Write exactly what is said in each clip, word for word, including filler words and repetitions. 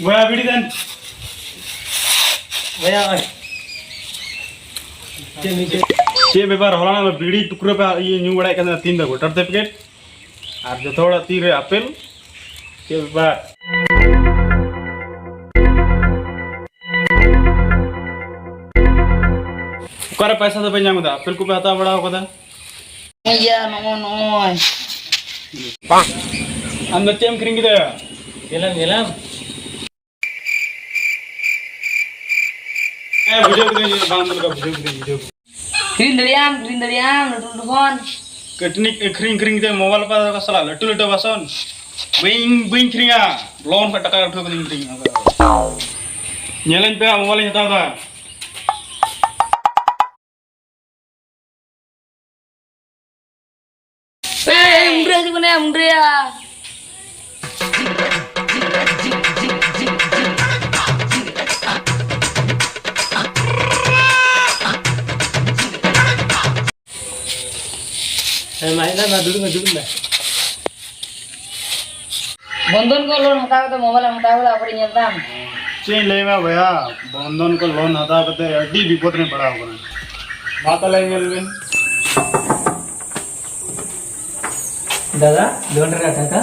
ᱵᱚᱭᱟ, ᱵᱤᱲᱤ ᱫᱮᱱ᱾ ᱵᱚᱭᱟ, ᱳᱭ᱾ ᱪᱮᱫ ᱵᱤᱲᱤ? ᱪᱮᱫ ᱵᱮᱯᱟᱨ? ᱦᱚᱞᱟᱱᱟᱜ ᱵᱤᱲᱤ ᱴᱩᱠᱨᱟᱹ ᱯᱮ ᱤᱭᱟᱹ ᱧᱩ ᱵᱟᱲᱟᱭᱮᱫ ᱠᱟᱱ ᱛᱟᱦᱮᱱᱟ, ᱛᱤᱱ ᱫᱚ ᱜᱚᱴᱟᱨ ᱛᱮ ᱯᱮᱠᱮᱴ ᱟᱨ ᱡᱚᱛᱚ ᱦᱚᱲᱟᱜ ᱛᱤ ᱨᱮ ᱟᱯᱮᱞ᱾ ᱪᱮᱫ ᱵᱮᱯᱟᱨ? ᱚᱠᱟᱨᱮ ᱯᱚᱭᱥᱟ ᱫᱚᱯᱮ ᱧᱟᱢ ᱮᱫᱟ? ᱟᱯᱮᱞ ᱠᱚᱯᱮ ᱦᱟᱛᱟᱣ ᱵᱟᱲᱟ ᱟᱠᱟᱫᱟ? ᱱᱚᱜᱼᱚᱭ ᱭᱟ, ᱱᱚᱜᱼᱚᱭ, ᱱᱚᱜᱼᱚᱭ᱾ ᱟᱢ ᱫᱚ ᱪᱮᱫ ᱮᱢ ᱠᱤᱨᱤᱧ ᱠᱮᱫᱟ? ᱧᱮᱞᱟᱢ, ᱧᱮᱞᱟᱢ᱾ ᱦᱮᱸ, ᱵᱩᱡᱷᱟᱹᱣ ᱠᱤᱫᱟᱹᱧ, ᱵᱟᱝ ᱫᱚ ᱞᱮᱠᱟ ᱵᱩᱡᱷᱟᱹᱣ ᱠᱤᱫᱟᱹᱧ, ᱵᱩᱡᱷᱟᱹᱣ ᱠᱤᱫᱟᱹᱧ᱾ ᱠᱤᱨᱤᱧ ᱫᱟᱲᱮᱭᱟᱜᱼᱟᱢ, ᱠᱤᱨᱤᱧ ᱫᱟᱲᱮᱭᱟᱜᱼᱟᱢ, ᱞᱟᱹᱴᱩ ᱞᱟᱹᱴᱩ ᱠᱷᱚᱱ᱾ ᱠᱟᱹᱴᱱᱤ ᱟᱹᱠᱷᱨᱤᱧ ᱟᱹᱠᱷᱨᱤᱧ ᱠᱟᱛᱮ ᱢᱳᱵᱟᱭᱤᱞ ᱯᱟᱨ ᱫᱟᱠᱟ ᱥᱟᱞᱟᱜ ᱞᱟᱹᱴᱩ ᱞᱟᱹᱴᱩ ᱵᱟᱥᱚᱱ᱾ ᱵᱟᱹᱧ, ᱵᱟᱹᱧ ᱠᱤᱨᱤᱧᱟ᱾ ᱞᱳᱱ ᱠᱷᱚᱱ ᱴᱟᱠᱟ ᱩᱴᱷᱟᱹᱣ ᱠᱟᱛᱮᱧ ᱠᱤᱨᱤᱧᱟ᱾ ᱧᱮᱞᱟᱹᱧ ᱯᱮ, ᱢᱳᱵᱟᱭᱤᱞ ᱤᱧ ᱦᱟᱛᱟᱣ ᱮᱫᱟ᱾ ᱮᱭ, ᱢᱩᱰᱨᱟᱹ ᱦᱤᱡᱩᱜ ᱠᱟᱱᱟᱭᱟ, ᱢᱩᱰᱨᱟᱹᱭᱟ᱾ ᱦᱮᱸ, ᱢᱟ ᱦᱮᱡ ᱮᱱᱟ, ᱢᱟ ᱫᱩᱲᱩᱵ ᱢᱮ, ᱫᱩᱲᱩᱵ ᱢᱮ᱾ ᱵᱚᱱᱫᱷᱚᱱ ᱠᱚ ᱞᱳᱱ ᱦᱟᱛᱟᱣ ᱠᱟᱛᱮ ᱢᱳᱵᱟᱭᱤᱞ ᱮᱢ ᱦᱟᱛᱟᱣ ᱠᱟᱫᱟ, ᱟᱯᱷᱚᱨᱤᱧ ᱧᱮᱞ ᱛᱟᱢ᱾ ᱪᱮᱫ ᱤᱧ ᱞᱟᱹᱭ ᱟᱢᱟ ᱵᱚᱭᱦᱟ, ᱵᱚᱱᱫᱷᱚᱱ ᱠᱚ ᱞᱳᱱ ᱦᱟᱛᱟᱣ ᱠᱟᱛᱮ ᱟᱹᱰᱤ ᱵᱤᱯᱚᱫ ᱨᱮᱧ ᱯᱟᱲᱟᱣ ᱠᱟᱱᱟ᱾ ᱢᱟ ᱛᱟᱦᱞᱮ ᱧᱮᱞ ᱵᱮᱱ᱾ ᱫᱟᱫᱟ, ᱞᱳᱱ ᱨᱮᱱᱟᱜ ᱴᱟᱠᱟ?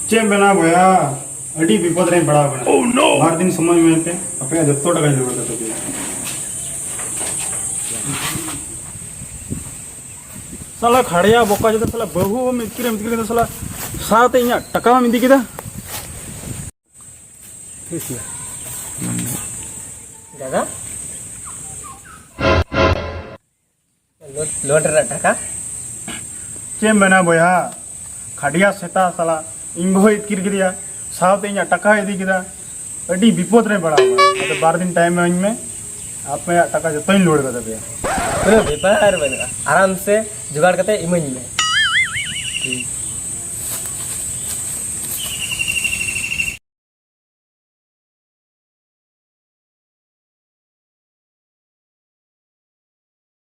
ᱪᱮᱫ ᱮᱢ ᱢᱮᱱᱟ ᱵᱚᱭᱦᱟ, ᱟᱹᱰᱤ ᱵᱤᱯᱚᱫ ᱨᱮᱧ ᱯᱟᱲᱟᱣ ᱠᱟᱱᱟ᱾ Oh no! ᱵᱟᱨ ᱫᱤᱱ ᱥᱚᱢᱚᱭ ᱮᱢᱟᱹᱧ ᱯᱮ, ᱟᱯᱮᱭᱟᱜ ᱡᱚᱛᱚ ᱴᱟᱠᱟᱧ ᱨᱩᱣᱟᱹᱲ ᱠᱟᱛᱟ ᱯᱮᱭᱟ᱾ ᱥᱟᱞᱟ ᱠᱷᱟᱲᱭᱟ ᱵᱚᱠᱟ ᱡᱚᱛᱚ ᱥᱟᱞᱟ ᱵᱟᱹᱦᱩ ᱦᱚᱸᱢ ᱤᱛᱠᱤᱨ ᱮᱢ ᱤᱛᱠᱤᱨ ᱠᱮᱫᱟ ᱥᱟᱞᱟ, ᱥᱟᱶᱛᱮ ᱤᱧᱟᱹᱜ ᱴᱟᱠᱟ ᱦᱚᱸᱢ ᱤᱫᱤ ᱠᱮᱫᱟ᱾ ᱴᱷᱤᱠ ᱜᱮᱭᱟ᱾ ᱫᱟᱫᱟ? ᱞᱳ-, ᱞᱳᱱ ᱨᱮᱱᱟᱜ ᱴᱟᱠᱟ? ᱪᱮᱫ ᱮᱢ ᱢᱮᱱᱟ ᱵᱚᱭᱦᱟ, ᱠᱷᱟᱰᱤᱭᱟ ᱥᱮᱛᱟ ᱥᱟᱞᱟ ᱤᱧ ᱵᱟᱹᱦᱩᱭ ᱤᱛᱠᱤᱨ ᱠᱮᱫᱮᱭᱟ, ᱥᱟᱶᱛᱮ ᱤᱧᱟᱹᱜ ᱴᱟᱠᱟᱭ ᱤᱫᱤ ᱠᱮᱫᱟ᱾ ᱟᱹᱰᱤ ᱵᱤᱯᱚᱫ ᱨᱮ ᱯᱟᱲᱟᱣ ᱠᱟᱱᱟ᱾ ᱟᱫᱚ ᱵᱟᱨ ᱫᱤᱱ ᱴᱟᱭᱤᱢ ᱤᱢᱟᱹᱧ ᱢᱮ, ᱟᱯᱮᱭᱟᱜ ᱴᱟᱠᱟ ᱡᱚᱛᱚᱧ ᱞᱳᱰ ᱠᱟᱛᱟ ᱯᱮᱭᱟ᱾ ᱠᱳᱱᱳ ᱵᱮᱯᱟᱨ ᱵᱟᱹᱱᱩᱜᱼᱟ, ᱟᱨᱟᱢ ᱥᱮ ᱡᱚᱜᱟᱲ ᱠᱟᱛᱮ ᱤᱢᱟᱹᱧ ᱢᱮ᱾ ᱴᱷᱤᱠ᱾